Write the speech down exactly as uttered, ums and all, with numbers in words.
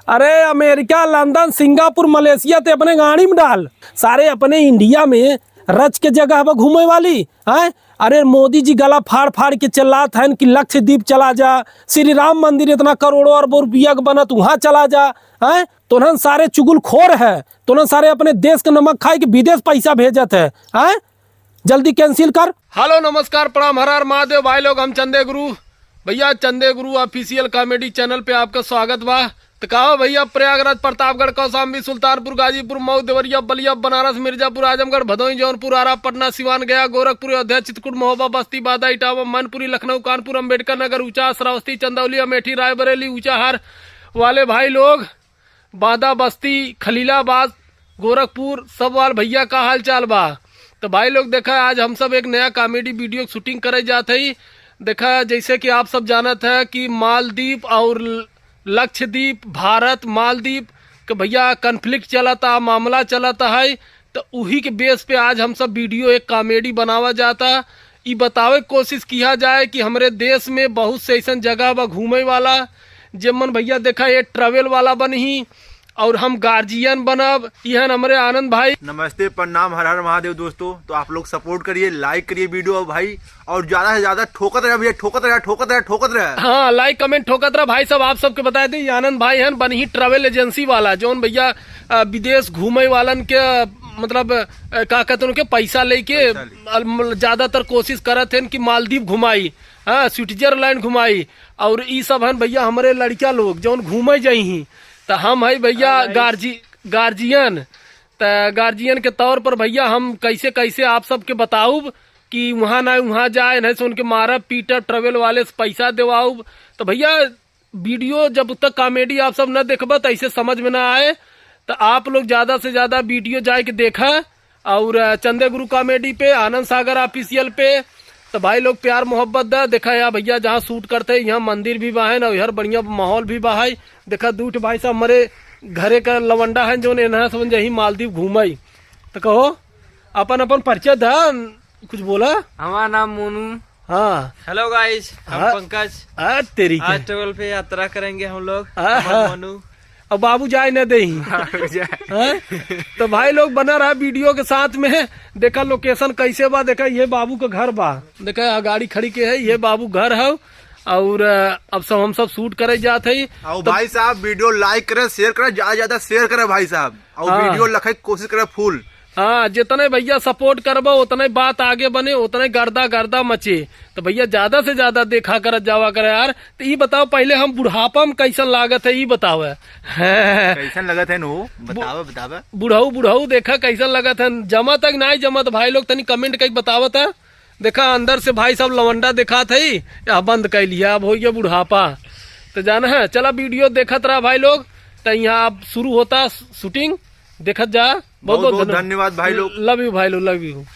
अरे अमेरिका, लंदन, सिंगापुर, मलेशिया ते अपने गाड़ी में डाल, सारे अपने इंडिया में रच के जगह बा घूमे वाली, हैं? अरे मोदी जी गला फाड़ फाड़ के चिल्लात हन कि लक्षद्वीप चला जा, श्री राम मंदिर इतना करोड़ों अरबों रुपया के बनत, वहाँ चला जा, हैं? तोहन सारे चुगलखोर है, तोहन सारे अपने देश के नमक खाए के विदेश पैसा भेजत है, हैं? जल्दी cancel कर। हेलो, नमस्कार, प्रणाम, हर हर महादेव भाई लोग, हम चंदे गुरु। भैया, चंदे गुरु official comedy channel पे आपका स्वागत बा। तो का हो भैया, प्रयागराज, प्रतापगढ़, कौशाम्बी, सुल्तानपुर, गाजीपुर, मऊ, देवरिया, बलिया, बनारस, मिर्जापुर, आजमगढ़, भदोही, जौनपुर, आरा, पटना, सिवान, गया, गोरखपुर, अयोध्या, चित्रकूट, महोबा, बस्ती, बादा, इटावा, मैनपुरी, लखनऊ, कानपुर, अम्बेडकर नगर, ऊंचा, श्रावस्ती, चंदौली, अमेठी, रायबरेली, ऊंचाहार वाले भाई लोग, बादा बस्ती, खलीलाबाद, गोरखपुर, सब वाल भैया का हाल चाल बा? तो भाई लोग, देखा, आज हम सब एक नया comedy video shooting करे जात हई। देखा, जैसे कि आप सब जानत है कि मालदीप और लक्षद्वीप, भारत, मालदीप के भैया conflict चलता, मामला चलता है। तो उही के base पे आज हम सब video एक comedy बनावा जाता। ई बतावे के कोशिश किया जाए कि हमरे देश में बहुत से ऐसन जगह बा घूमे वाला, जेमन भैया देखा, ये travel वाला बनही और हम guardian बनब। इहन हमरे आनंद भाई। नमस्ते, प्रणाम, हर हर महादेव दोस्तों। तो आप लोग support करिए, like करिए video भाई, और ज्यादा से ज्यादा ठोकत रहे भैया, ठोकत रहे, ठोकत रहे, ठोकत रहे। हाँ, like comment ठोकत रहे भाई सब। आप सबके बता दी, आनंद भाई हन, बनही travel agency वाला, जौन भैया, अ, विदेश घूमे वालन के, अ, मतलब, अ, का कहते उनके पैसा लेके, पैसा लेके। अ, मतलब, ज्यादातर कोशिश करत हन कि मालदीव घुमाई, हाँ, स्विट्जरलैंड घुमाई। और ई सब हन भैया हमरे लड़का लोग जौन घूमे जाई ही, तो हम है भैया अरे भाई। गार्जी-, guardian। त guardian के तौर पर भैया हम कैसे कैसे आप सबके बताउब कि वहाँ ना वहाँ जाए, नहीं से उनके मारब पीटब, travel वाले से पैसा देवाउब। तो भैया video जब तक comedy आप सब न देखबा तो ऐसे समझ में ना आए। तो आप लोग ज्यादा से ज्यादा video जाए के देखा और, अ, चंदे गुरु comedy पे, आनंद सागर official पे। तो भाई लोग प्यार मोहब्बत दा। देखा या भैया जहाँ shoot करते हैं, यहाँ मंदिर भी बा है ना, इधर बढ़िया माहौल भी बा है। देखा, दू ठे भाई साहब हमरे घरे का लवंडा है, जौन एनहा समझ यही मालदीव घूमई। तो कहो, अपन, अपन परिचय दा, कुछ बोला। हमारा नाम मोनू। हाँ। Hello guys, हम हाँ। पंकज। आ, तेरी के। आज travel पे यात्रा करेंगे हम लोग। हाँ, हम हाँ। मोनू। अब बाबू जाए न देही। बाबू जाए। हाँ? तो भाई लोग बना रहा video के साथ में। देखा location कैसे बा, देखा ये बाबू का घर बा, देखा यहाँ गाड़ी खड़ी के है, ये बाबू घर है। और, अ, अब सब हम सब shoot करे जात है। और तो भाई साहब video like करें, share करें, ज्यादा ज्यादा share करें भाई साहब, और हाँ। Video लखे के कोशिश करें full। हाँ, जितने भैया support करबो उतने बात आगे बने, उतने गर्दा गर्दा मचे। तो भैया ज्यादा से ज्यादा देखा करत जावा करे यार। तो ई बताओ पहले हम बुढ़ापा में कैसन लागत है, ई बताओ। कैसन लगत है नो? बु-, बतावे, बतावे। बुढ़ऊ, बुढ़ऊ देखा कैसन लगत है, जमत है कि नाहीं जमत, भाई लोग तनी comment करके बतावत है। देखा अंदर से भाई साहब लवंडा देखात है, या बंद कर लिया, अब हो गया बुढ़ापा। तो जाना है, चला video देखत रहा भाई लोग। तो यहाँ अब शुरू होता shooting, देखत जा। बहुत बहुत बहुत धन्यवाद। धन्यवाद भाई लोग। Love you भाई लोग, love you।